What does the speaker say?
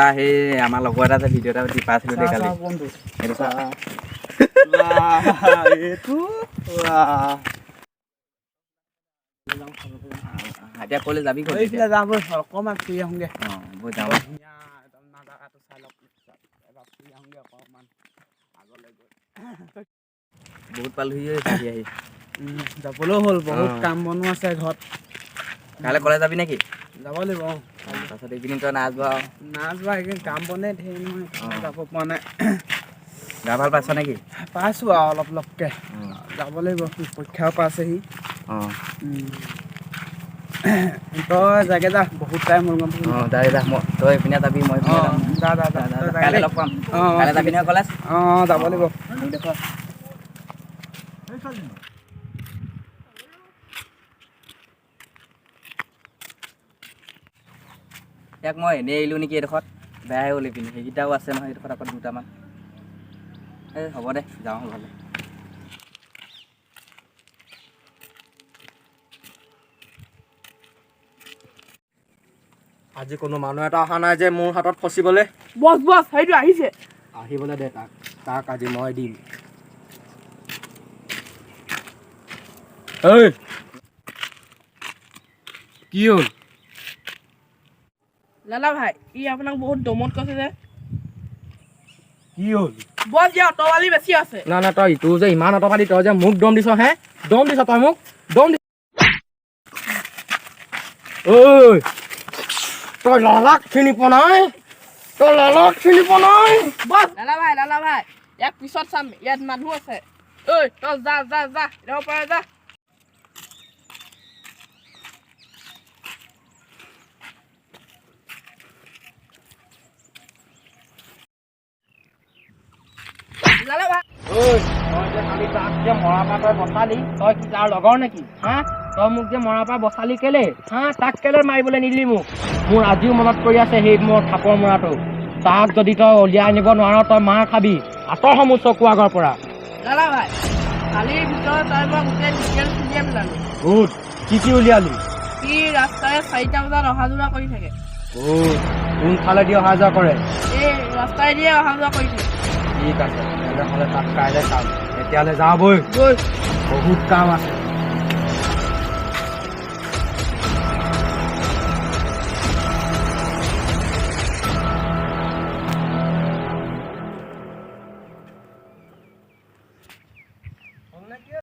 চা, সেই আমাৰ লগৰ এটা যে ভিডিঅ' এটা দি পাইছিলোঁ দেই কালি। বন্ধু। সেইটো চা। এইটো বাহ। এতিয়া ক'লৈ যাবি, ক'ত? এইফালে যাওঁ বৈ, অকণমান ফুৰি আহোঁগে। অঁ, বৈ যাওঁ। ধুনীয়া একদম নাজাৰাটো চাই লওক। এবাৰ ফুৰি আহোঁগে অকণমান আগলৈ গৈ। বহুত পালোহি ঐ আহি আহি। যাবলৈও হ'ল বহুত। অঁ। কাম বনো আছে ঘৰত। কাইলৈ কলেজ যাবি নেকি? যাব লাগিব, অঁ। তাৰপিছত এইকেইদিন তই নাচ আৰু নাচ বা এইকেইদিন কাম বনে ধেৰ নহয়। অঁ। যাব পৰা নাই। গা ভাল পাইছ নেকি? পাইছোঁ আৰু অলপ অলপকৈ। যাব লাগিব, পৰীক্ষাও পাইছেহি। অঁ। তই যাগে যা, বহুত টাইম হ'ল, গম পাইছ। অঁ, যা যা, মই তই এইপিনে যাবি, মই এইপিনে অঁ। যাম। যা যা যা, যা, তই যা। যাগে কাইলৈ দেই। লগ পাম। অঁ। কাইলৈ যাবি নহয় কলেজ? অঁ, যাব লাগিব। মোক দেখুৱা। ইয়াক মই এনেই এৰিলোঁ নেকি এইডোখৰত, বেয়াই হ'ল। এইপিনে সেইকেইটাও আছে নহয় এইডোখৰত আকৌ দুটামান। এই হ'ব দে, যাওঁ ঘৰলৈ। আজি কোনো মানুহ এটা অহা নাই যে মোৰ হাতত ফচিবলৈ? বছ বছ, সেইটো আহিছে। আহিবলৈ দে তাক, তাক আজি মই দিম। ঐ, কি হ'ল? লালা ভাই, ই আপোনাক বহুত দমত কৈছে যে। কি হ'ল? বছ, ইয়াৰ অটৱালি বেছি আছে। না না, তই ইটো যে ইমান অতপালি, তই যে মোক দম দিছ হে? দম দিছ তই মোক দম দি? ঐ, তই লালাক চিনি পোৱা নাই, তই লালাক চিনি পোৱা নাই। বছ, লালা ভাই, লালা ভাই, ইয়াক পিছত চাম, ইয়াত মানুহ আছে। ঐ, তই যা যা যা, যাব পৰা যা। লালা ভাই। ঐ, তই যে কালি তাক যে মৰাৰ পৰা তই বচালি, তই কি তাৰ লগৰ নেকি হা? তই মোক যে মৰাৰ পৰা বচালি কেলে হা? তাক কেলে মাৰিবলৈ নিদিলি মোক? মোৰ আজিও মনত পৰি আছে সেই মোৰ থাপৰ মৰাটো। তাক যদি তই উলিয়াই আনিব নোৱাৰ, তই মাৰ খাবি। আঁতৰ হ মোৰ চকু আগৰ পৰা। লালা ভাই, কালিৰ ভিতৰত তাই মই গোটেই ডিটেইলছ উলিয়াই পেলালো। গুড, কি কি উলিয়ালি? সি ৰাস্তাৰে 4টা বজাত অহা যোৱা কৰি থাকে। গুড, কোনফালেদি অহা যোৱা কৰে? এই ৰাস্তাই দিয়ে অহা যোৱা কৰি থাকে। ঠিক আছে, তেনেহ'লে তাক কাইলৈ চাম, এতিয়ালৈ যাওঁ বৈ। গৈ। বহুত কাম আছে।